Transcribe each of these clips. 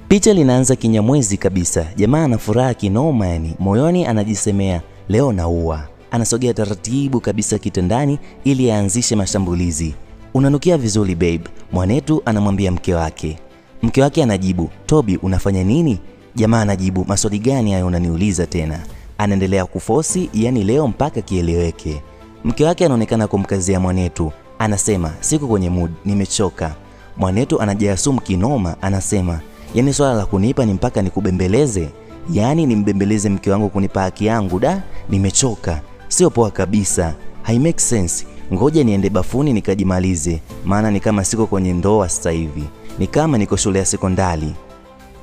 Picha linaanza kinyamwezi kabisa. Jamaa ana furaha kinoma yani, moyoni anajisemea leo naua. Anasogea taratibu kabisa kitandani ili aanzishe mashambulizi. Unanukia vizuri babe, mwanetu anamwambia mke wake. Mke wake anajibu, Toby unafanya nini? Jamaa anajibu, maswali gani hayo unaniuliza tena? Anaendelea kufosi, yani leo mpaka kieleweke. Mke wake anaonekana kumkazia mwanetu, anasema siko kwenye mood, nimechoka. Mwanetu anajiasumu kinoma, anasema yani swala la kunipa ni mpaka nikubembeleze? Yani nimbembeleze mke wangu kunipa haki yangu? Da, nimechoka. Sio poa kabisa. Hai make sense. Ngoja niende bafuni nikajimalize, maana ni kama siko kwenye ndoa sasa hivi. Ni kama niko shule ya sekondari.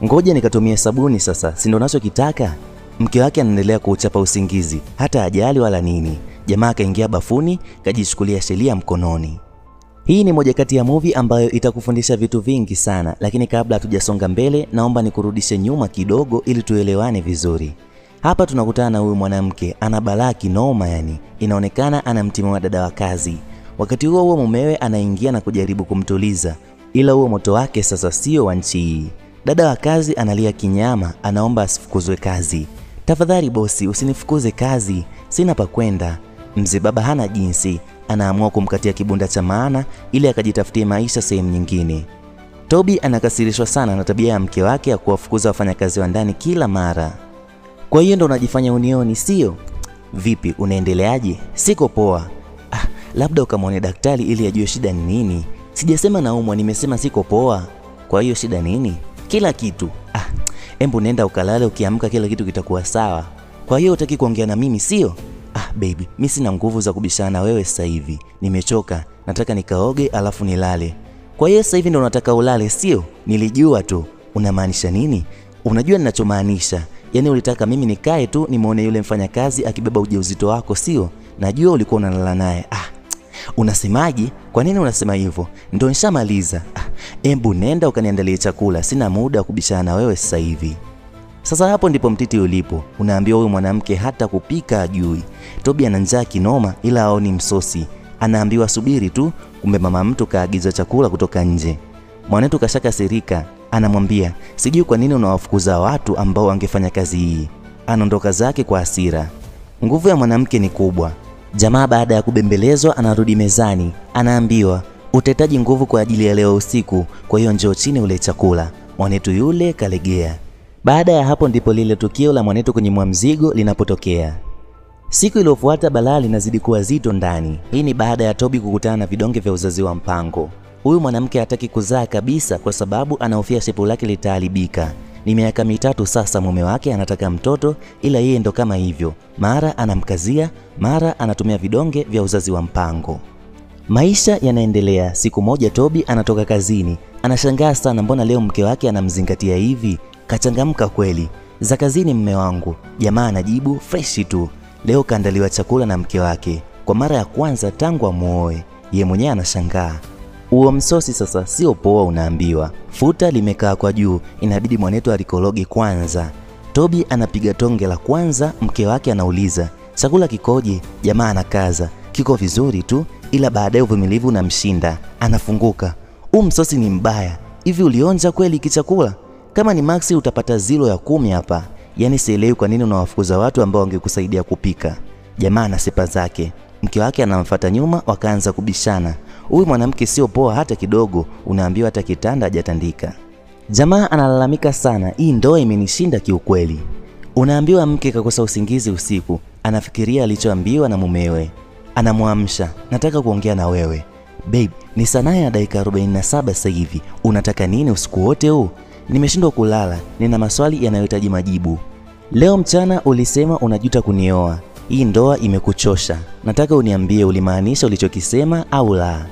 Ngoja nikatumie sabuni sasa, si ndo nachokitaka? Mke wake anaendelea kuuchapa usingizi, hata ajali wala nini. Jamaa kaingia bafuni, kajichukulia sheria mkononi. Hii ni moja kati ya movie ambayo itakufundisha vitu vingi sana, lakini kabla hatujasonga mbele, naomba nikurudishe nyuma kidogo ili tuelewane vizuri. Hapa tunakutana na huyu mwanamke, ana balaa kinoma yani, inaonekana ana mtima wa dada wa kazi. Wakati huo huo mumewe anaingia na kujaribu kumtuliza, ila huo moto wake sasa sio wa nchi hii. Dada wa kazi analia kinyama, anaomba asifukuzwe kazi. Tafadhali bosi, usinifukuze kazi, sina pa kwenda. Mzee baba hana jinsi, anaamua kumkatia kibunda cha maana ili akajitafutie maisha sehemu nyingine. Toby anakasirishwa sana na tabia ya mke wake ya kuwafukuza wafanyakazi wa ndani kila mara. Kwa hiyo ndo unajifanya unioni, sio? Vipi, unaendeleaje? Siko poa. Ah, labda ukamwone daktari ili ajue shida ni nini. Sijasema naumwa, nimesema siko poa. Kwa hiyo shida nini? Kila kitu. Ah, embu nenda ukalale, ukiamka kila kitu kitakuwa sawa. Kwa hiyo hutaki kuongea na mimi, sio? Ah baby, mimi sina nguvu za kubishana na wewe sasa hivi. Nimechoka, nataka nikaoge alafu nilale. Kwa hiyo sasa hivi ndo unataka ulale, sio? Nilijua tu. Unamaanisha nini? Unajua ninachomaanisha. Yaani ulitaka mimi nikae tu nimuone yule mfanyakazi akibeba ujauzito wako, sio? Najua ulikuwa unalala naye. Ah, unasemaje? Kwa nini unasema hivyo? Ndio nishamaliza. Ah, embu nenda ukaniandalie chakula, sina muda wa kubishana na wewe sasa hivi. Sasa hapo ndipo mtiti ulipo. Unaambiwa huyu mwanamke hata kupika hajui. Toby ana njaa kinoma ila haoni msosi. Anaambiwa subiri tu, kumbe mama mtu kaagiza chakula kutoka nje. Mwanetu kashakasirika, anamwambia, sijui kwa nini unawafukuza watu ambao wangefanya kazi hii. Anaondoka zake kwa hasira. Nguvu ya mwanamke ni kubwa. Jamaa baada ya kubembelezwa anarudi mezani, anaambiwa utahitaji nguvu kwa ajili ya leo usiku, kwa hiyo njoo chini ule chakula. Mwanetu yule kalegea. Baada ya hapo ndipo lile tukio la mwanetu kunyimwa mzigo linapotokea. Siku iliyofuata balaa linazidi kuwa zito ndani. Hii ni baada ya Toby kukutana na vidonge vya uzazi wa mpango. Huyu mwanamke hataki kuzaa kabisa kwa sababu anahofia shepu lake litaharibika. Ni miaka 3 sasa mume wake anataka mtoto, ila yeye ndo kama hivyo. Mara anamkazia, mara anatumia vidonge vya uzazi wa mpango. Maisha yanaendelea. Siku moja Toby anatoka kazini. Anashangaa sana mbona leo mke wake anamzingatia hivi. Kachangamka kweli. Za kazini mme wangu. Jamaa anajibu fresh tu. Leo kaandaliwa chakula na mke wake kwa mara ya kwanza tangu amuoe. Yeye mwenyewe anashangaa. Huo msosi sasa sio poa, unaambiwa. Futa limekaa kwa juu, inabidi mwanetu alikoroge kwanza. Toby anapiga tonge la kwanza, mke wake anauliza, chakula kikoje? Jamaa anakaza, kiko vizuri tu, ila baadaye uvumilivu unamshinda. Anafunguka. Huu msosi ni mbaya. Hivi ulionja kweli kichakula? Kama ni maxi utapata 0 ya 10 hapa. Yaani sielewi kwa nini unawafukuza watu ambao wangekusaidia kupika. Jamaa ana sifa zake. Mke wake anamfuata nyuma, wakaanza kubishana. Huyu mwanamke sio poa hata kidogo, unaambiwa hata kitanda hajatandika. Jamaa analalamika sana, hii ndoa imenishinda kiukweli. Unaambiwa mke kakosa usingizi usiku, anafikiria alichoambiwa na mumewe. Anamwamsha, nataka kuongea na wewe. Babe, ni saa 8:47 sasa hivi. Unataka nini usiku wote huu? Nimeshindwa kulala, nina maswali yanayohitaji majibu. Leo mchana ulisema unajuta kunioa. Hii ndoa imekuchosha. Nataka uniambie ulimaanisha ulichokisema au la.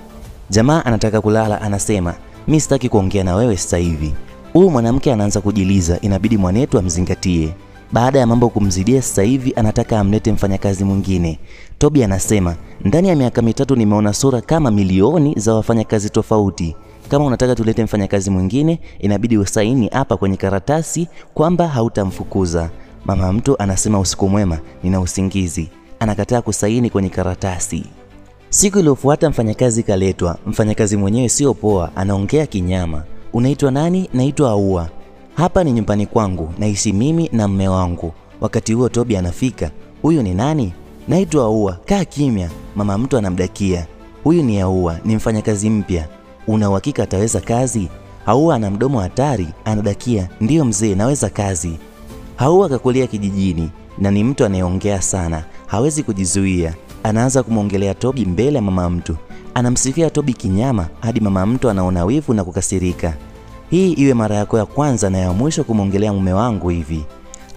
Jamaa anataka kulala, anasema, mimi sitaki kuongea na wewe sasa hivi. Huyu mwanamke anaanza kujiliza, inabidi mwanetu amzingatie. Baada ya mambo kumzidia sasa hivi anataka amlete mfanyakazi mwingine. Toby anasema, ndani ya miaka 3 nimeona sura kama milioni za wafanyakazi tofauti. Kama unataka tulete mfanyakazi mwingine, inabidi usaini hapa kwenye karatasi kwamba hautamfukuza. Mama mtu anasema usiku mwema, nina usingizi. Anakataa kusaini kwenye karatasi. Siku iliyofuata mfanyakazi kaletwa. Mfanyakazi mwenyewe sio poa, anaongea kinyama. Unaitwa nani? Naitwa Aua. Hapa ni nyumbani kwangu, naishi mimi na mme wangu. Wakati huo Tobi anafika. Huyu ni nani? Naitwa Aua. Kaa kimya. Mama mtu anamdakia. Huyu ni Aua, ni mfanyakazi mpya. Una uhakika ataweza kazi? Aua ana mdomo hatari, anadakia. Ndiyo mzee, naweza kazi. Aua kakulia kijijini na ni mtu anayeongea sana, hawezi kujizuia. Anaanza kumwongelea Tobi mbele ya mama mtu. Anamsifia Tobi kinyama hadi mama mtu anaona wivu na kukasirika. Hii iwe mara yako ya kwanza na ya mwisho kumwongelea mume wangu hivi,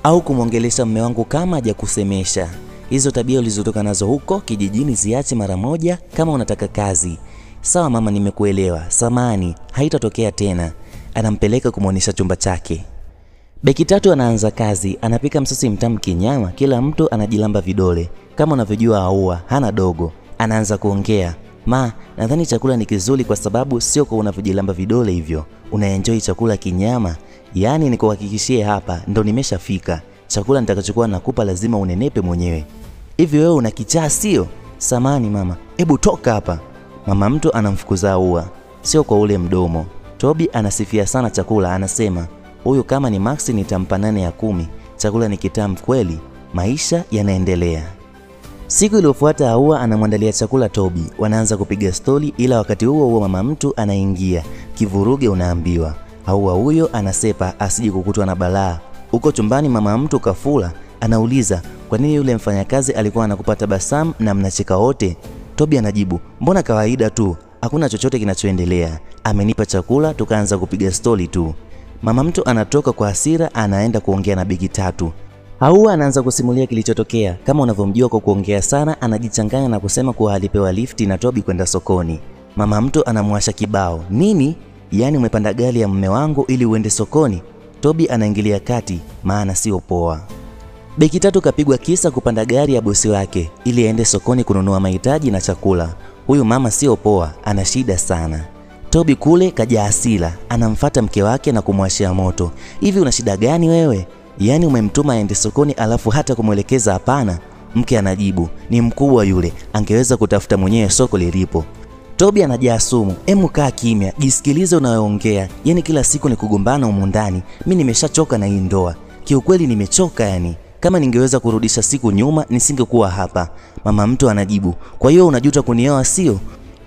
au kumwongelesha mume wangu kama hajakusemesha. Hizo tabia ulizotoka nazo huko kijijini ziache mara moja kama unataka kazi. Sawa mama, nimekuelewa. Samahani, haitatokea tena. Anampeleka kumwonyesha chumba chake. Beki tatu anaanza kazi, anapika msosi mtamu kinyama, kila mtu anajilamba vidole. Kama unavyojua Aua hana dogo. Anaanza kuongea. Ma, nadhani chakula ni kizuri kwa sababu sio kwa unavyojilamba vidole hivyo. Unaenjoy chakula kinyama. Yaani nikuhakikishie hapa ndo nimeshafika. Chakula nitakachokuwa nakupa lazima unenepe mwenyewe. Hivi wewe una kichaa sio? Samahani mama, hebu toka hapa. Mama mtu anamfukuza Aua, sio kwa ule mdomo. Tobi anasifia sana chakula, anasema huyu kama ni Max nitampa 8 ya 10. Chakula ni kitamu kweli. Maisha yanaendelea. Siku iliyofuata Aua anamwandalia chakula Tobi. Wanaanza kupiga stori, ila wakati huo huo mama mtu anaingia. Kivuruge unaambiwa. Aua huyo anasepa asije kukutwa na balaa. Huko chumbani mama mtu kafula, anauliza kwa nini yule mfanyakazi alikuwa anakupa tabasamu na mnacheka wote? Tobi anajibu, mbona kawaida tu, hakuna chochote kinachoendelea. Amenipa chakula tukaanza kupiga stori tu. Mama mtu anatoka kwa hasira, anaenda kuongea na Bigi Tatu. Aua anaanza kusimulia kilichotokea. Kama unavyomjua kwa kuongea sana, anajichanganya na kusema kuwa alipewa lifti na Tobi kwenda sokoni. Mama mtu anamwasha kibao. Nini? Yaani umepanda gari ya mume wangu ili uende sokoni? Tobi anaingilia kati, maana sio poa. Beki Tatu kapigwa kisa kupanda gari ya bosi wake ili aende sokoni kununua mahitaji na chakula. Huyu mama sio poa, ana shida sana. Tobi kule kaja hasira, anamfata mke wake na kumwashia moto. Hivi una shida gani wewe? Yaani umemtuma aende sokoni alafu hata kumwelekeza hapana? Mke anajibu, ni mkubwa yule, angeweza kutafuta mwenyewe soko lilipo. Tobi anajaa sumu. Emu kaa kimya, jisikilize unayoongea. Yaani kila siku ni kugombana humu ndani. Mimi nimeshachoka na hii ndoa. Kiukweli nimechoka yani. Kama ningeweza kurudisha siku nyuma nisingekuwa hapa. Mama mtu anajibu, kwa hiyo unajuta kunioa sio?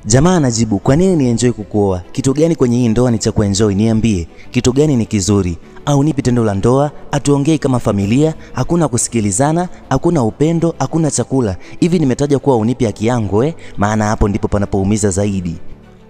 Jamaa anajibu, kwa nini ni enjoy kukuoa? Kitu gani kwenye hii ndoa ni cha kuenjoy? Niambie, kitu gani ni kizuri? Au nipi tendo la ndoa? Atuongei kama familia, hakuna kusikilizana, hakuna upendo, hakuna chakula. Hivi nimetaja kuwa unipi haki yangu eh? Maana hapo ndipo panapoumiza zaidi.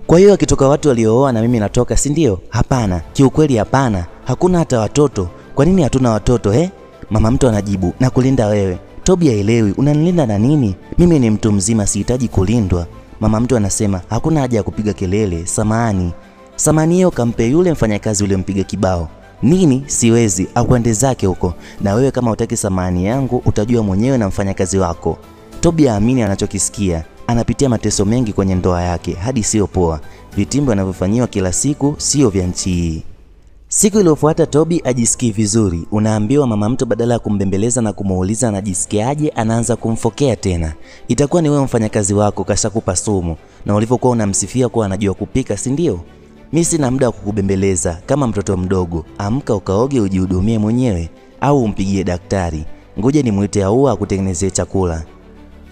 Kwa hiyo akitoka watu waliooa na mimi natoka, si ndio? Hapana, kiukweli hapana. Hakuna hata watoto. Kwa nini hatuna watoto eh? Mama mtu anajibu, na kulinda wewe. Tobi haelewi, unanilinda na nini? Mimi ni mtu mzima, sihitaji kulindwa. Mama mtu anasema, hakuna haja ya kupiga kelele, samahani. Samahani hiyo kampe yule mfanyakazi yule mpiga kibao. Nini? Siwezi, akwende zake huko. Na wewe kama hutaki samahani yangu, utajua mwenyewe na mfanyakazi wako. Tobi haamini anachokisikia. Anapitia mateso mengi kwenye ndoa yake, hadi sio poa. Vitimbi anavyofanyiwa kila siku sio vya nchi hii. Siku iliyofuata Tobi ajisikii vizuri. Unaambiwa mama mtu badala ya kumbembeleza na kumuuliza anajisikiaje, anaanza kumfokea tena. Itakuwa ni wewe mfanyakazi wako kashakupa sumu na ulivyokuwa unamsifia kuwa anajua kupika, si ndio? Mimi sina muda wa kukubembeleza kama mtoto mdogo. Amka ukaoge ujihudumie mwenyewe au umpigie daktari. Ngoja nimuite Aua akutengenezee chakula.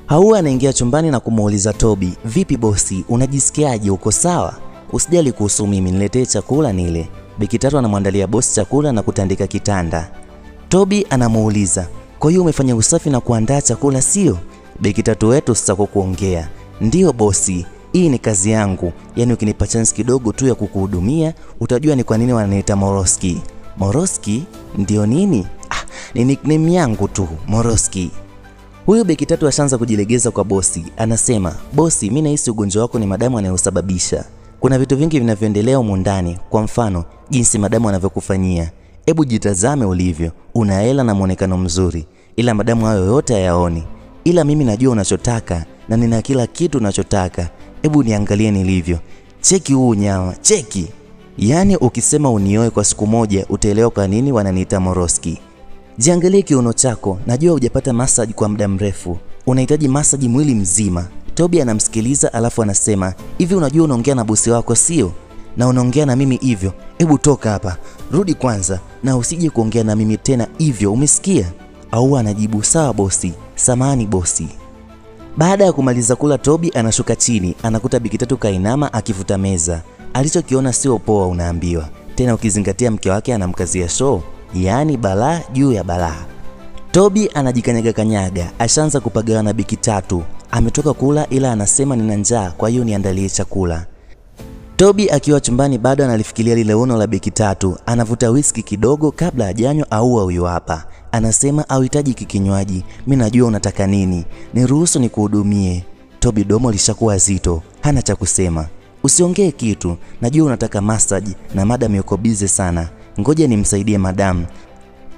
Aua anaingia chumbani na kumuuliza Tobi, vipi bosi, unajisikiaje, uko sawa? Usijali kuhusu mimi, niletee chakula nile. Beki Tatu anamwandalia bosi chakula na kutandika kitanda. Tobi anamuuliza, kwa hiyo umefanya usafi na kuandaa chakula sio? Beki Tatu wetu sasa kwa kuongea. Ndiyo bosi, hii ni kazi yangu. Yaani ukinipa chance kidogo tu ya kukuhudumia, utajua ni kwa nini wananiita Moroski. Moroski ndio nini? Ah, ni nickname yangu tu, Moroski. Huyu Beki Tatu ashaanza kujilegeza kwa bosi. Anasema, bosi, mimi nahisi ugonjwa wako ni madamu anayosababisha. Kuna vitu vingi vinavyoendelea humu ndani, kwa mfano jinsi madamu anavyokufanyia. Hebu jitazame ulivyo, una hela na muonekano mzuri, ila madamu hayo yote hayaoni. Ila mimi najua unachotaka na nina kila kitu unachotaka. Hebu niangalie nilivyo. Cheki huu nyama, cheki. Yaani ukisema unioe kwa siku moja utaelewa kwa nini wananiita Moroski. Jiangalie kiuno chako, najua hujapata massage kwa muda mrefu. Unahitaji massage mwili mzima. Tobi anamsikiliza alafu anasema, hivi unajua unaongea na bosi wako sio? Na unaongea na mimi hivyo? Hebu toka hapa, rudi kwanza na usije kuongea na mimi tena hivyo, umesikia? Aua anajibu, sawa bosi, samahani bosi. Baada ya kumaliza kula, Tobi anashuka chini, anakuta Bikitatu kainama akifuta meza. Alichokiona sio poa, unaambiwa. Tena ukizingatia mke wake anamkazia show, yaani balaa juu ya balaa. Tobi anajikanyaga kanyaga, ashaanza kupagawa na Bikitatu. Ametoka kula ila anasema nina njaa, kwa hiyo niandalie chakula. Tobi akiwa chumbani bado analifikiria lile ono la Bikitatu. Anavuta whisky kidogo kabla hajanywa. Aua huyu hapa. Anasema hauhitaji kikinywaji, mimi najua unataka nini, niruhusu nikuhudumie. Tobi domo lishakuwa zito, hana cha kusema. Usiongee kitu, najua unataka massage na madam yuko busy sana, ngoja nimsaidie madam.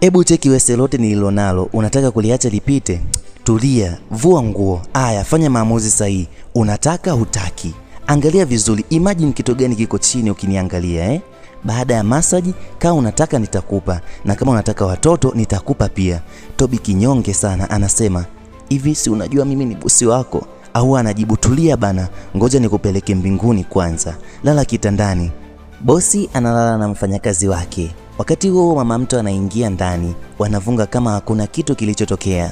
Ebu cheki wese lote nililonalo, unataka kuliacha lipite? Tulia, vua nguo. Aya, fanya maamuzi sahihi. Unataka hutaki? Angalia vizuri, imagine kitu gani kiko chini ukiniangalia eh? Baada ya massage, kama unataka nitakupa, na kama unataka watoto nitakupa pia. Tobi kinyonge sana anasema, hivi si unajua mimi ni bosi wako? Au anajibu, tulia bana, ngoja nikupeleke mbinguni kwanza, lala kitandani. Bosi analala na mfanyakazi wake. Wakati huo mama mtu anaingia ndani, wanavunga kama hakuna kitu kilichotokea.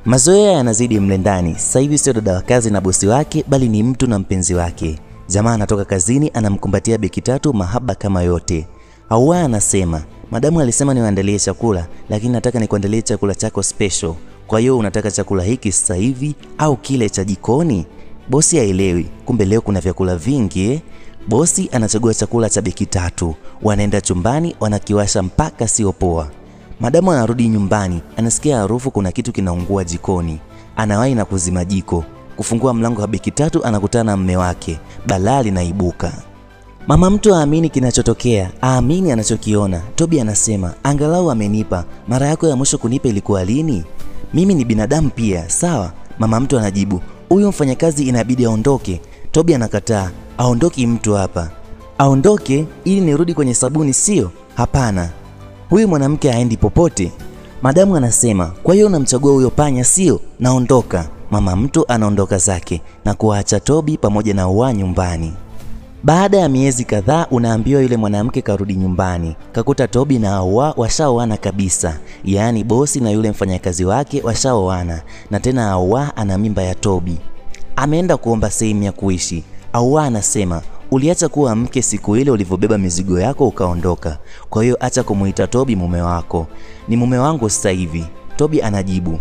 Mazoea yanazidi mle ndani. Sasa hivi sio dada wa kazi na bosi wake, bali ni mtu na mpenzi wake. Jamaa anatoka kazini anamkumbatia Bikitatu mahaba kama yote. Aua anasema, madamu alisema niwaandalie chakula, lakini nataka nikuandalie chakula chako special. Kwa hiyo unataka chakula hiki sasa hivi au kile cha jikoni? Bosi haelewi, kumbe leo kuna vyakula vingi eh? Bosi anachagua chakula cha Bikitatu. Wanaenda chumbani, wanakiwasha mpaka sio poa. Madamu anarudi nyumbani, anasikia harufu kuna kitu kinaungua jikoni. Anawahi na kuzima jiko. Kufungua mlango wa Bikitatu anakutana na mume wake. Balaa linaibuka. Mama mtu aamini kinachotokea, aamini anachokiona. Tobi anasema, angalau amenipa. Mara yako ya mwisho kunipa ilikuwa lini? Mimi ni binadamu pia, sawa? Mama mtu anajibu, huyo mfanyakazi inabidi aondoke. Tobi anakataa, aondoki mtu hapa. Aondoke ili nirudi kwenye sabuni sio? Hapana. Huyu mwanamke haendi popote. Madamu anasema, kwa hiyo unamchagua huyo panya sio? Naondoka. Mama mtu anaondoka zake na kuacha Tobi pamoja na Aua nyumbani. Baada ya miezi kadhaa unaambiwa yule mwanamke karudi nyumbani. Kakuta Tobi na Aua washaoana kabisa. Yaani bosi na yule mfanyakazi wake washaoana, na tena Aua ana mimba ya Tobi. Ameenda kuomba sehemu ya kuishi. Aua anasema, uliacha kuwa mke siku ile ulivyobeba mizigo yako ukaondoka. Kwa hiyo acha kumuita Tobi mume wako. Ni mume wangu sasa hivi. Tobi anajibu,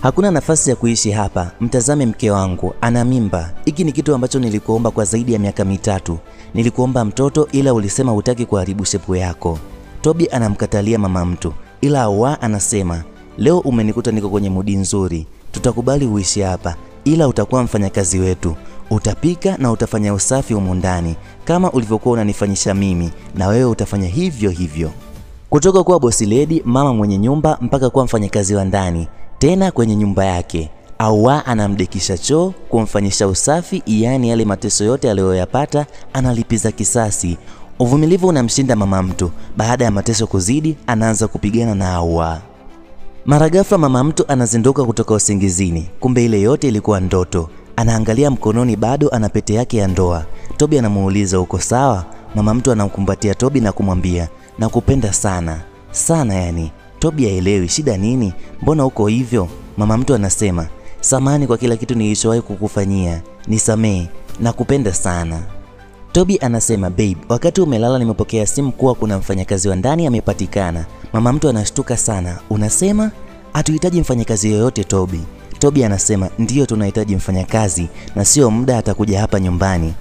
hakuna nafasi ya kuishi hapa. Mtazame mke wangu, ana mimba. Hiki ni kitu ambacho nilikuomba kwa zaidi ya miaka 3. Nilikuomba mtoto ila ulisema hutaki kuharibu shepu yako. Tobi anamkatalia mama mtu, ila Aua anasema, leo umenikuta niko kwenye mudi nzuri. Tutakubali uishi hapa, ila utakuwa mfanyakazi wetu. Utapika na utafanya usafi humu ndani kama ulivyokuwa unanifanyisha mimi, na wewe utafanya hivyo hivyo. Kutoka kuwa bosi lady, mama mwenye nyumba, mpaka kuwa mfanyakazi wa ndani, tena kwenye nyumba yake. Aua anamdekisha choo, kumfanyisha usafi, yaani yale mateso yote aliyoyapata analipiza kisasi. Uvumilivu unamshinda mama mtu. Baada ya mateso kuzidi, anaanza kupigana na Aua. Mara ghafla mama mtu anazinduka kutoka usingizini. Kumbe ile yote ilikuwa ndoto. Anaangalia mkononi bado ana pete yake ya ndoa. Tobi anamuuliza uko sawa? Mama mtu anamkumbatia Tobi na kumwambia, nakupenda sana. Sana yani. Tobi haelewi shida nini? Mbona uko hivyo? Mama mtu anasema, samahani kwa kila kitu nilichowahi kukufanyia. Nisamee, nakupenda sana. Tobi anasema, babe, wakati umelala nimepokea simu kuwa kuna mfanyakazi wa ndani amepatikana. Mama mtu anashtuka sana. Unasema hatuhitaji mfanyakazi yoyote Tobi? Tobi anasema, ndiyo tunahitaji mfanyakazi na sio muda atakuja hapa nyumbani.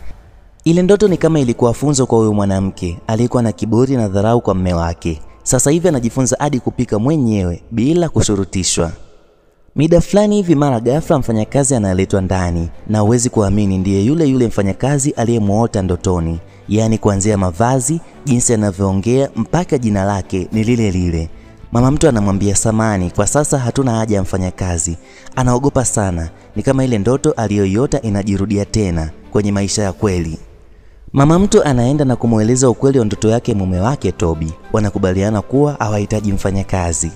Ile ndoto ni kama ilikuwa funzo kwa huyu mwanamke aliyekuwa na kiburi na dharau kwa mume wake. Sasa hivi anajifunza hadi kupika mwenyewe bila kushurutishwa. Mida fulani hivi mara ghafla mfanyakazi analetwa ndani, na huwezi kuamini ndiye yule yule mfanyakazi aliyemuota ndotoni. Yaani kuanzia mavazi, jinsi anavyoongea mpaka jina lake ni lile lile. Mama mtu anamwambia samani, kwa sasa hatuna haja ya mfanyakazi. Anaogopa sana, ni kama ile ndoto aliyoiota inajirudia tena kwenye maisha ya kweli. Mama mtu anaenda na kumueleza ukweli wa ndoto yake mume wake Tobi. Wanakubaliana kuwa hawahitaji mfanyakazi.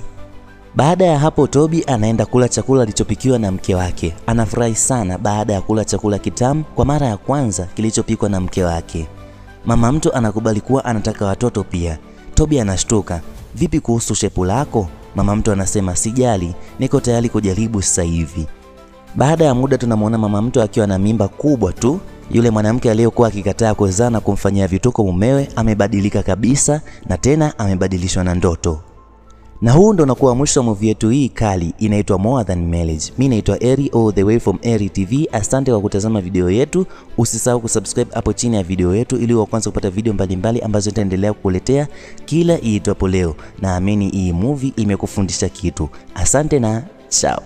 Baada ya hapo Tobi anaenda kula chakula alichopikiwa na mke wake. Anafurahi sana baada ya kula chakula kitamu kwa mara ya kwanza kilichopikwa na mke wake. Mama mtu anakubali kuwa anataka watoto pia. Toby anashtuka, vipi kuhusu shepu lako? Mama mtu anasema sijali, niko tayari kujaribu sasa hivi. Baada ya muda tunamuona mama mtu akiwa na mimba kubwa tu. Yule mwanamke aliyekuwa akikataa kuzaa na kumfanyia vituko mumewe amebadilika kabisa, na tena amebadilishwa na ndoto. Na huu ndo unakuwa mwisho wa movie yetu hii kali inaitwa More Than Marriage. Mimi naitwa Eri all the way from Eri TV. Asante kwa kutazama video yetu. Usisahau kusubscribe hapo chini ya video yetu ili uwe kwanza kupata video mbalimbali ambazo nitaendelea kukuletea kila iitwapo leo. Naamini hii movie imekufundisha kitu. Asante na ciao.